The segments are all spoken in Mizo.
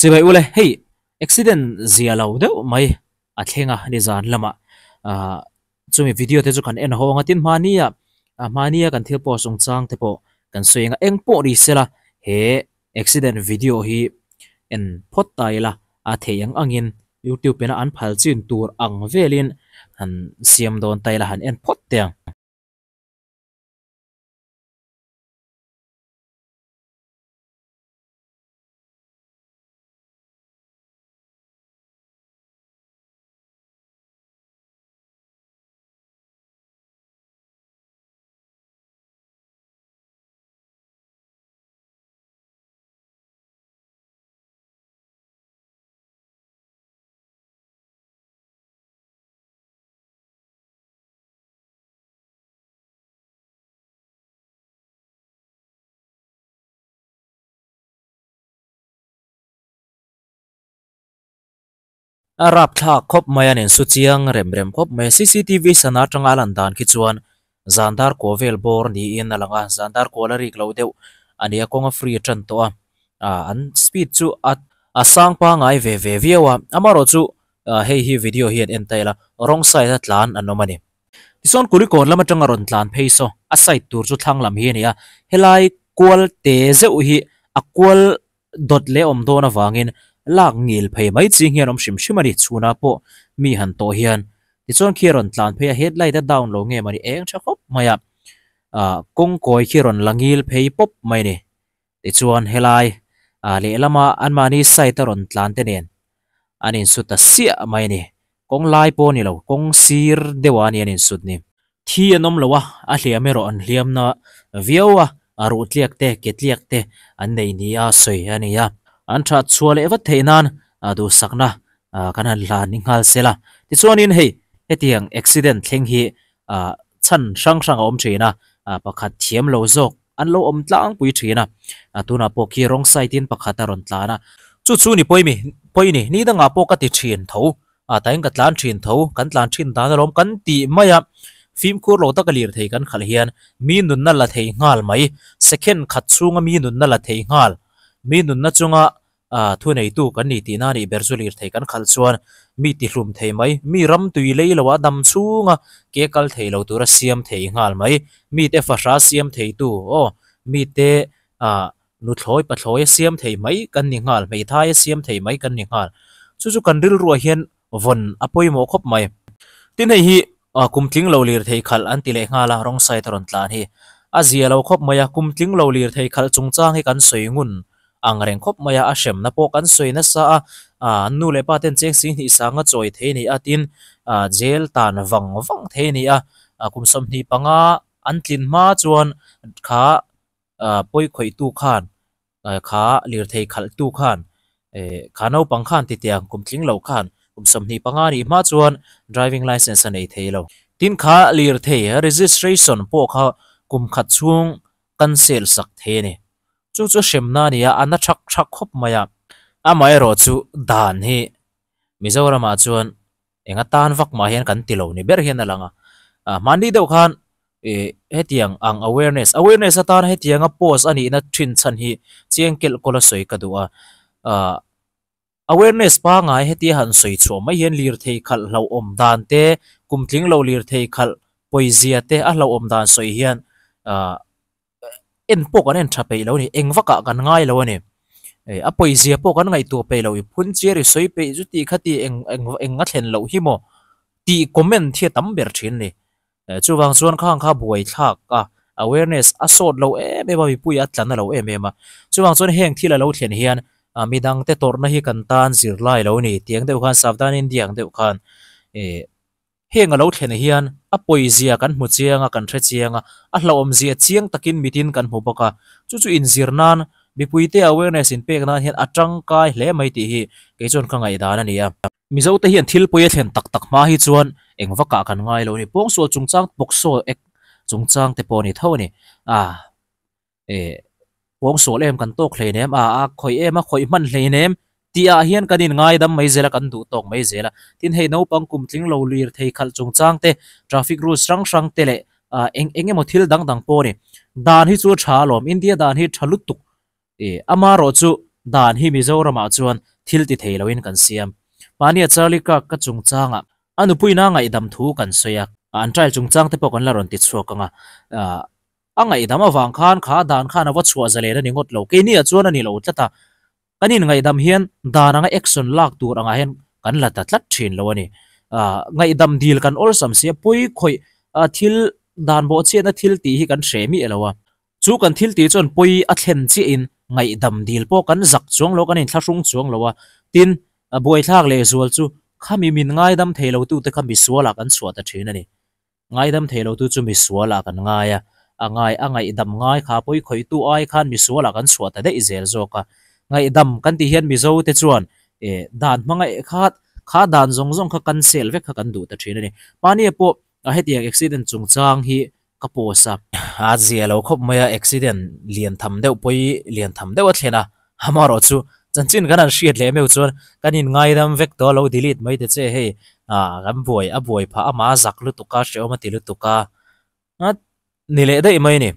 Chibai ule hei accident zia lo deuh mai a thleng a nizan lamah ah chumi video te chu kan en ho ang a tin hmania ah hmania kan thil post chung chang te pawh kan sawi ang a eng pawh ni sela he accident video hi en phawt ta ila a theih ang angin youtube ina an phal chin tur ang velin han siam dawn ta ila han en phawt teh ang. A rapthlak khawp mai a nen su chiang rem rem khawp mai a cctv sana atanga a lan dan khi chuan zan dar kaw vel bawr niin a lang a zan dar kaw la rik loh deuh a ni a kawng a free tan tawh a ah an speed chu a a sang pangai ve ve viau a amaherawhchu ah hei hi video hian en ta ila wrong side a tlan an awm a ni. Tichuan Kulikawn lam atanga rawn tlan phei saw a side tur chu thlang lam hi a ni a, helai kual te zeuh hi a kual dawt leh awm dawn avangin lak ngil phei mai ching hian awm hrim hrim a ni chhunah pawh mi han tawh hian tichuan khi a rawn tlan phei a headlight a down lo nge mawni eng tha khawp mai a ah kawng kawi khi rawn la ngil phei pawp mai a ni tichuan helai ah lehlama anmahni side a rawn tlan te nen an insut ta siah mai a ni. Kawng lai pawh a ni lo, kawng sir deuh a ni an insut ni. Thi an awm lo a, a hliam erawh an hliam na viau a, a ruh tliak te, ke tliak te an nei ni a sawi a ni a. An that chhuah leh vat theih nan duhsakna kan han hlan ni nghal se la. Tichuanin hei hetiang accident thleng hi chhan hrang hrang a awm thin a, pakhat thiam lo zawk an lo awm tlangpui thin a, tunah pawh khi wrong side in pakhat a rawn tlan a, chu chu ni pawi mi pawi ni, ni dangah pawh ka ti thin tho, ah tahin ka tlan thin tho, kan tlan thin dan alawm kan tih mai a, fimkhur lo taka lirthei kan khalh hian mi nunna la thei nghal mai, second khat chhunga mi nunna la thei nghal, mi nunna chunga Ah, thuneitu kan ni tihna nih ber chu lirthei kan khalh chuan mi tihlum thei mai, mi ram tui lei loah dam chhunga ke kal thei lo tura siam thei nghal mai, mite fahra siam theitu, aw, mite ah nuthlawi pathlawi a siam thei mai kan ni nghal, hmeithai a siam thei mai kan ni nghal. Chu chu kan rilruah hian vawn a pawimawh khawp mai. Tin hei hi kum tling lo lirthei khalh an ti leh nghal a, wrong side a rawn tlan hi a zia lo khawp mai a, kum tling lo lirthei khalh chungchang hi kan sawi ngun ang reng khawp mai a, a hremna pawh kan sawi nasa a, an nu leh pa ten cheng sing hnih sanga chawi thei a ni a, tin jail tan vang vang thei a ni a, kum 25 an tlin hma chuan kha pawikhawihtu khan kha lirthei khalhtu khan kha naupang khan titiang kum tling lo khan kum 25 nih hma chuan driving licence a nei thei lo. Tin kha lirthei registration pawh kha kum khat chhung cancel sak thei a ni. Chu chu hremna a ni a, a na thak thak khawp mai a. Amaherawh chu dan hi Mizoramah chuan eng atan vak mah hian kan ti lo ni ber hian a lang a. Hmanni deuh khan ih hetiang ang awareness, awareness atana hetianga post a nihna thin chhan hi chiang kelh kawl a sawi ka duh a. Ah awareness pangai hetia han sawi chhuah mai hian lirthei khalh hlauhawm dan te, kum tling lo lirthei khalh pawizia te a hlauhawm dan sawi hian ah en pawh kan en tha peih lo a ni, eng vakah kan ngai lo a ni. Ih a pawizia pawh kan ngaihtuah peih lo, i phun chiar i sawi peih chu tih kha tih eng eng eng a thlen loh hi maw tih comment hi a tam ber thin a ni. Chuvang chuan khang kha buai thlak a, awareness a sawt lo em em a, mipui a tla na lo em em a. Chuvang chuan heng thil a lo thlen hian midang te tawrhna hi kan tan zirlai lo ni tiang deuh khan Savdhan India ang deuh khan ih heng a lo thlen hian a pawizia kan hmu chiang a, kan hre chiang a, a hlauhawmzia chiang takin mitin kan hmu bawk a. Chu chu inzir nan mipuite awareness inpek nan hian a tangkai hle mai tih hi kei chuan ka ngaihdan a ni a. Mizo te hian thil pawi a thlen tak tak hma hi chuan eng vakah kan ngai lo a ni. Pawngsual chungchang pawksaw ek chungchang te pawh a ni tho a ni. A eh pawngsual em kan tawk hlei nem a, a khawih em a khawih hman hlei nem tih ah hian kan inngaidam mai zel a, kan duh tawk mai zel a. Tin hei naupang kum tling lo lir thei khalh chungchang te, traffic rules hrang hrang te leh ah eng eng emaw thil dang dang pawh a ni. Dan hi chu a tha alawm, India dan hi tha lutuk. Amaherawh chu dan hi Mizoramah chuan thil ti thei loin kan siam. Mahnia Charlie Kirk ka chungchangah a nupuina ngaihdam thu kan sawi a, an trial chungchang te pawh kan la rawn ti chhuak ang a. A ngaihdam avang khan kha dan khan a va chhuah zalen a ni ngawt lo. Keiniah chuan a ni lo tlat a. Kan inngaihdam hian dan anga action lak tur angah hian kan la ta tlat thin lo a ni. Ngaihdam dil kan awlsam si a, pawi khawih thil dan bawhchhiatna thil tih hi kan hre miah lo a. Chu kan thil tih chuan pawi a thlen chiahin ngaihdam dil pawh kan zak chuang lo, kan inthlahrung chuang lo a. Tin, buaithlak lehzual chu khami min ngaidam thei lotute kha misualah kan chhuah ta thin a ni. Ngaidam thei lotu chu misualah kan ngai a, a ngai a ngaihdam ngai kha pawi khawihtu ai khan misualah kan chhuah ta daih zel zawk a. Ngaihdam kan tih hian Mizo te chuan eh dan hmangaih kha kha dan zawng zawng kha cancel vek kha kan duh ta thin a ni. Mahnia pawh a hetiang accident chungchang hi ka post a. A zia lo khawp mai a, accident lian tham deuh pawi lian tham deuh a thlen a, Amaherawhchu, chanchin kan han hriat leh meuh chuan kan inngaidam vek tawh a lo delete mai ta che hei, ah kan buai a buai phah amah a zak lutuk a, hrehawm a ti lutuk a, ni leh daih mai a ni.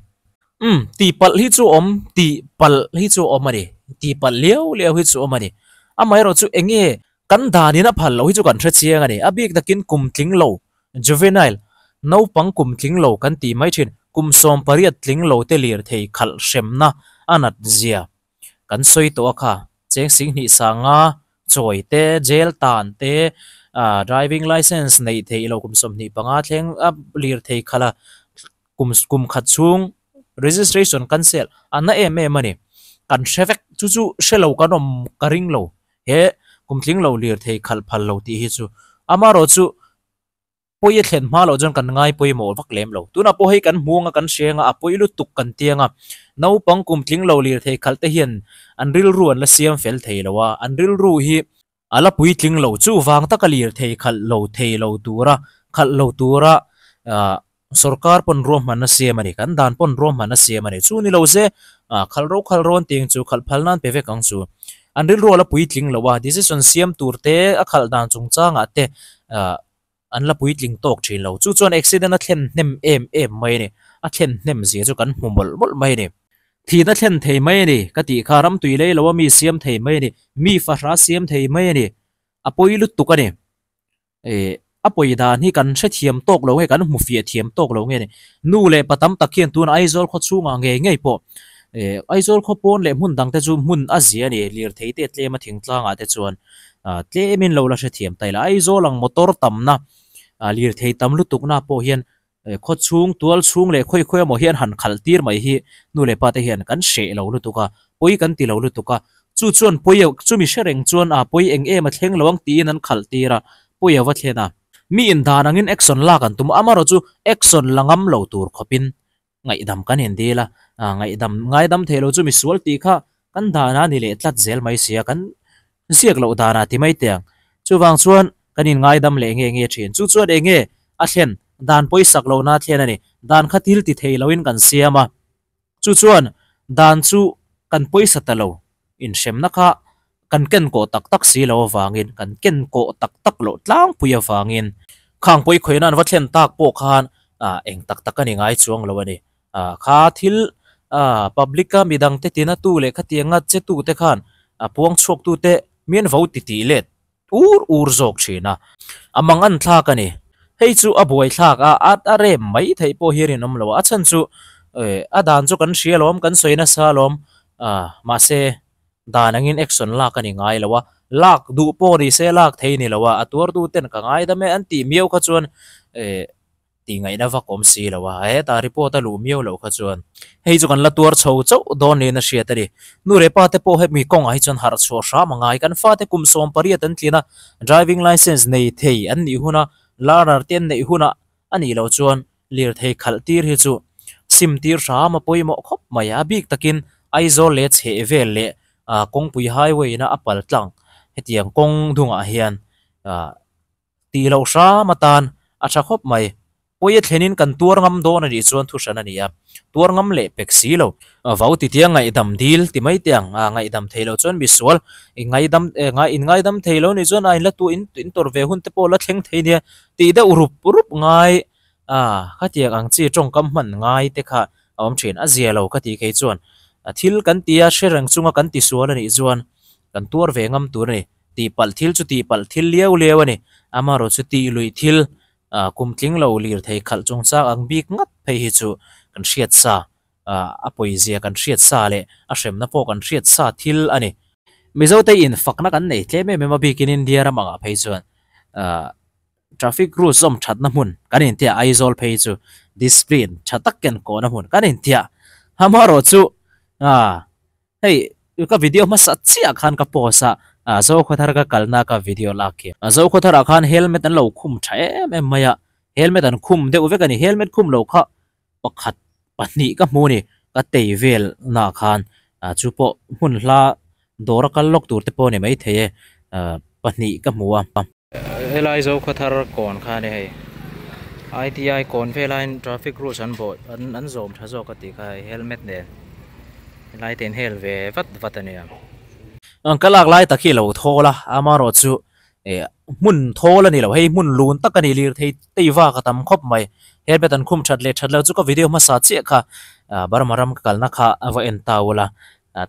Umm, tihpalh hi chu awm, tihpalh hi chu awm a ni, tihpalh liau liau hi chu awm a ni. Amaherawhchu eng nge kan danin a phal loh hi chu kan hre chiang a ni, a bik takin kum tling lo, juvenile, naupang kum tling lo kan tih mai thin, kum 18 tling lo te lirthei khalh hremna a nat zia. Kan sawi tawh a kha, cheng 2000 sanga chawi te, jail tan te, ah driving licence neih theih loh kum 25 thleng a lirthei khalh a, kum kum khat chhung registration cancel a na em em a ni. Kan hre vek, chu chu hre lo kan awm ka ring lo, he kum tling lo lirthei khalh phal lo tih hi chu. Amaherawhchu Pawi a thlen hma loh chuan kan ngai pawimawh vak lem lo. Tunah pawh hei kan hmuang a, kan hreng a, a pawi lutuk kan tiang a. Naupang kum tling lo lirthei khalh te hian an rilru an la siam fel thei lo a, an rilru hi a la puitling lo. Chuvang taka lirthei khalh lo thei lo tura khalh lo tura ah sorkar pawn ruahman a siam a ni, kan dan pawn ruahman a siam a ni. Chu ni lo se ah khalh ro khalh rawn tiang chu khalh phal nan pe vek ang chu. An rilru a la puitling lo a, decision siam tur te a khalh dan chungchangah te ah an la puitling tawk thin lo. Chu chuan accident a thlen hnem em em mai a ni. A thlen hnem zia chu kan hmu mawlh mawlh mai a ni. Thihna thlen thei mai a ni ka tih kha ram tui lei lo a mi siam thei mai a ni. Mi fahra siam thei mai a ni. A pawi lutuk a ni. Eh a pawi dan hi kan hrethiam tawk lo nge kan hmu fiah thiam tawk lo nge ni. Nu leh pa tam tak hian tuna Aizawl khaw chhungah ngei ngei pawh eh Aizawl khaw pawn leh hmun dang te chu hmun a zia a ni. Lirthei te tlem a thingtlangah te chuan ah tlemin lo la hrethiam ta ila. Aizawl ang motor tamna ah lirthei tam lutukna pawh hian khaw chhung tual chhung leh khawi khawi emaw hian han khalh tir mai hi nu leh pa te hian kan hreh lo lutuk a, pawi kan ti lo lutuk a. Chu chuan pawi chumi hre reng chuan ah pawi eng em a thleng lo ang tiin an khalh tir a, pawi a va thlen a. Mi indan angin action lak an tum a, amaherawhchu action la ngam lo tur khawpin Ngaihdam kan indil a, ngaihdam ngaidam thei lo chu misual tih kha kan danah a ni leh tlat zel mai sia, kan ziak loh danah ti mai teh ang. Chuvang chuan kan inngaidam leh nge nge thin. Chu chuan eng nge a thlen? Dan pawisak lohna a thlen a ni. Dan kha thil ti thei loin kan siam a, chu chuan dan chu kan pawisa ta lo. Inhremna kha kan ken kawh tak tak si lo avangin, kan ken kawh tak tak loh tlangpui avangin khang pawi khawihna an va thlen tak pawh khan ah eng tak tak a ni ngai chuang lo a ni. Ah kha thil ah public a midang te tina tu leh khatianga che tu te khan a puang chhuak tu te mian vo ti tih let ur ur zawk thin a, a mang an thlak a ni. Hei chu a buai thlak a, a a rem mai theih pawh hi a rinawm lo a, a chhan chu eh a dan chu kan hria alawm, kan sawi nasa alawm ah mahse Dan angin action lak a ni ngai lo a, lak duh pawh ni se lak thei ni lo a, a tuartu ten ka ngaidam e an tih miau kha chuan eh tih ngaihna vak awm si lo a, hetah report a luh miau loh kha chuan hei chu kan la tuar chho chauh dawn niin a hriat a ni. Nu leh pa te pawh hemi kawngah hi chuan harh chhuah hram a ngai, kan fate kum 18 an tlin a, driving licence nei thei an nih huna learner te an neih hunah a nih loh chuan Lirthei khalh tir hi chu sim tir hram a pawimawh khawp mai a, bik takin Aizawl leh chheh vel leh kawngpui highway ina a pal tlang hetiang kawng dungah hian tih loh hram atan a tha khawp mai. Pawi a thlenin kan tuar ngam dawn a nih chuan thu hran a ni a, tuar ngam leh pek si lo. Vau titia ngaihdam dil ti mai teh ang, ngaihdam thei loh chuan misual ingaidam inngaidam thei lo nih chuan a inla tu in tawrh ve hun te pawh la thleng thei nia tih deuh rup rup ngai. A, khatiang ang chi tawngkam hman ngai te kha a awm thin. A zia lo ka ti kei chuan. Thil kan ti a, hre reng chunga kan ti sual a nih chuan Kan tuar ve ngam tur a ni. Tihpalh thil chu tihpalh thil liau liau a ni. Amaherawh chu tih luih thil ah kum tling lo lirthei khalh chungchang ang bik ngat phei hi chu kan hriat sa ah a pawizia kan hriat sa leh a hremna pawh kan hriat sa thil a ni. Mizote in fakna kan nei tlem em em a bikin India ram angah phei chuan ah traffic rules zawm thatna hmun kan intiah Aizawl phei chu discipline tha tak ken kawhna hmun kan intiah amaherawh chu ah Hei ka video hmasa chiah khan ka post a, ah Zokhawthar ka kalna ka video lak khi. Zokhawthar ah khan helmet an lo khum tha em em mai a, helmet an khum deuh vek a ni, helmet khum lo kha pakhat pahnih ka hmu a ni, ka tei vel na khan ah chu pawh hmun hla dawr a kal lawk tur te pawh a ni maithei e, ah pahnih ka hmu a. Helai Zokhawthar kawn kha a ni hei, ITI kawn velaiin traffic rules an bawh an zawm tha zawk a tih kha hei helmet nen helai te in hel ve vat vat a nia. Ka lak lai tak hi a lo thawl a, amaherawh chu eh hmun thawl a ni lo hei hmun lun tak a ni lirthei tei vak a tam khawp mai, helmet an khum that leh that lo chu ka video hmasa chiah kha Burma ram ka kalna kha a va en ta ula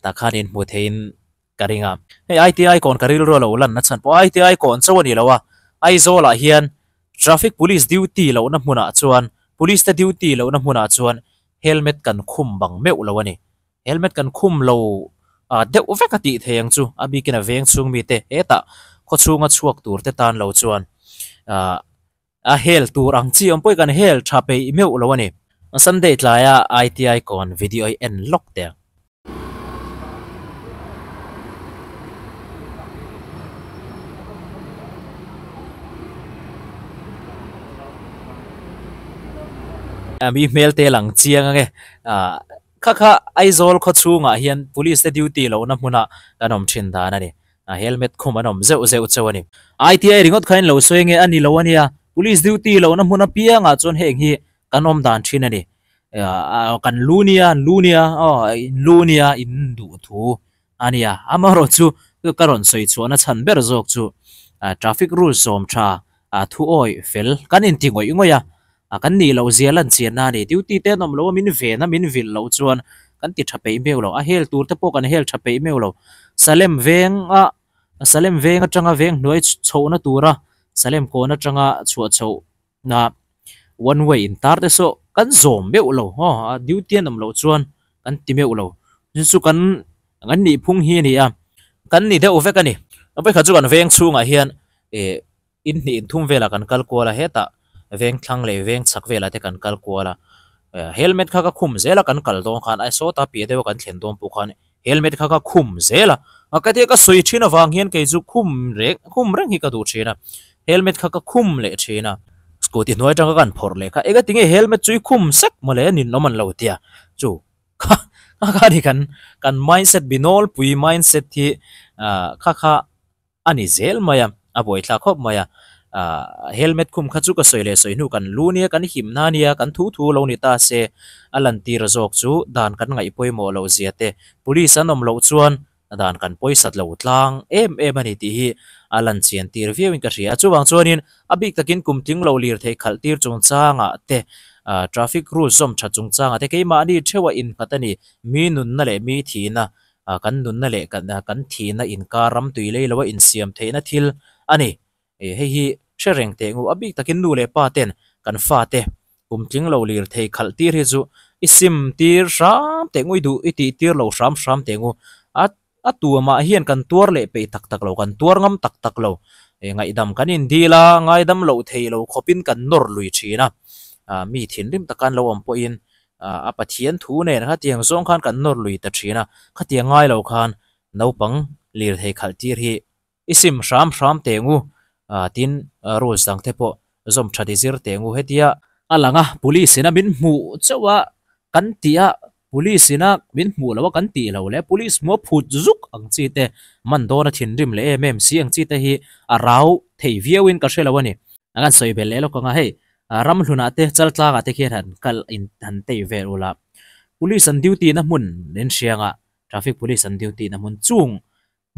tah khan inhmuh theihin ka ring a. Hei ITI kawn ka rilru a lo lanna chhan pawh ITI kawn chauh a ni lo a, Aizawl ah hian Traffic Police duty lohna hmunah chuan Police te duty lohna hmunah chuan helmet kan khum bang meuh lo a ni. Helmet kan khum lo ah deuh vek a tih thei ang chu, a bikin a veng chhung mite hetah khawchhunga chhuak tur te tan lo chuan ah a hel tur ang chi awm pawh hi kan hel tha peih meuh lo a ni. Sunday tlaia ITI kawn video hi en lawk teh ang. Mi hmel te lang chiang ange ah kha kha Aizawl khaw chhungah hian police te duty lohna hmunah kan awm thin dan a ni. A helmet khum an awm zeuh zeuh chauh a ni. ITI ringawt kha in lo sawi nge a ni lo a nia, police duty lohna hmun apiangah chuan heng hi kan awm dan thin a ni. Kan lu nia, an lu nia, aw in lu nia in duh thu a nia. Amaherawh chu ka rawn sawi chhuahna chhan ber zawk chu traffic rules zawm tha thu awi fel kan inti ngawih ngawih a, A kan nih loh zia lan chianna a ni. Duty te an awm lo a, min ven a, min vilh loh chuan kan ti tha peih meuh lo. A hel tur te pawh kan hel tha peih meuh lo. Salem veng a, Salem veng atanga veng hnuai chhohna tura Salem kawn atanga chhuah chhohna one way intar te saw kan zawm meuh lo. Aw, duty an awm loh chuan kan ti meuh lo. Chu chu kan kan nih phung hi a ni a, kan ni deuh vek a ni. Vawikhat chu kan veng chhungah hian ih In hnih in thum velah kan kal kual a, hetah veng thlang leh veng chhak velah te kan kal kual a, helmet kha ka khum zel a kan kal dawn khan a sawta piah deuha kan thlen dawn pawh khan helmet kha ka khum zel a, a ka tia ka sawi thin avang hian kei chu khum reng khum reng hi ka duh thin a, helmet kha ka khum leh thin a, scooty hnuai atanga kan phawrh leh kha eng a tinge helmet chu i khum sek mawle a ninawm an lo tia chu kha kha ni kan kan mindset binawlpui mindset hi kha kha. A ni zel mai a, a buaithlak khawp mai a. Aah helmet khum kha chu ka sawi leh sawi hnu kan lu nia, kan himna nia, kan thu thu lo ni ta se, a lantir zawk chu dan kan ngaih pawimawh loh zia te, police an awm loh chuan dan kan pawisat lo tlang em em a ni tih hi a lan chian tir viauin ka hria. Chuvang chuanin a bik takin kum tling lo lirthei khalh tir chungchangah te, aah traffic rules zawm tha chungchangah te keimahni theuha innghat a ni, mi nunna leh mi thihna ah kan nunna leh kan kan thihna inkar ram tui lei loa insiam theihna thil a ni. Ih hei hi hre reng teh ngu a bik takin nu leh pa ten kan fate kum tling lo lir thei khalh tir hi chu i sim tir hram teh ngu i duh i tih tir lo hram hram teh ngu a a tuamah hian kan tuar leh peih tak tak lo kan tuar ngam tak tak lo ih ngaihdam kan indil a ngaidam loh thei lo khawpin kan nawr lui thin a ah mi thinrim taka an lo awm pawhin a Pathian thu nen khatiang zawng khan kan nawr lui ta thin a, khatiang ngai lo khan naupang lirthei khalh tir hi i sim hram hram teh ngu tin rules dang te pawh zawm that i zir teh ngu hetia a lang a police in a min hmuh chauh a kan tih a police in a min hmuh loh a kan tih loh leh police hmuh a phut zuk ang chi te man dawn a thinrim leh em em si ang chi te hi a rau thei viau in ka hre lo a ni. A kan sawi belh leh lawk ang a hei ram hlunah te chal tlangah te khian han kal in han tei vel ula police an duty na hmun in hriang a traffic police an duty na hmun chung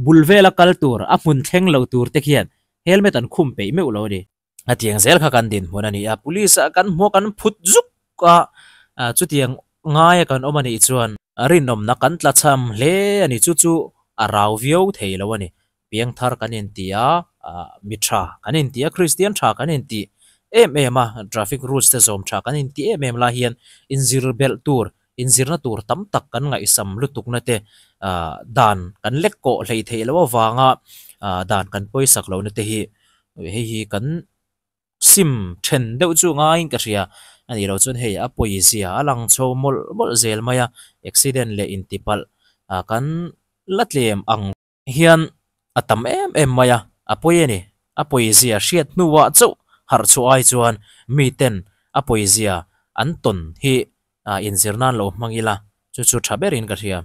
bul vela kal tur a hmun thleng lo tur te khian helmet an khum peih meuh lo a ni. A tiang zel kha kan dinhmun a ni a police ah kan hmuh a kan phut zuk a chutiang ngaia kan awm a nih chuan rinawmna kan tla cham hle a ni chu chu. a rau viau thei lo a ni. Piangthar kan inti a, ah mi tha kan inti a, Kristian tha kan inti em em a, traffic rules te zawm tha kan inti em em lai hian inzir belh tur, inzirna tur tam tak kan ngaihsam lutukna te ah dan kan lek kawh hleih theih loh avanga ah dan kan pawisak lohna te hi hei hi kan Sim then deuh chu ngaiin ka hria. A nih loh chuan hei a pawizia a lang chho mawlh mawlh zel mai a, accident leh intipalh kan la tlem ang hian a tam em em mai a, a pawi a ni. A pawizia hriat hnuah chauh harh chhuah ai chuan miten a pawizia an tawn hi inzir nan lo hmang ila chu chu tha berin ka hria.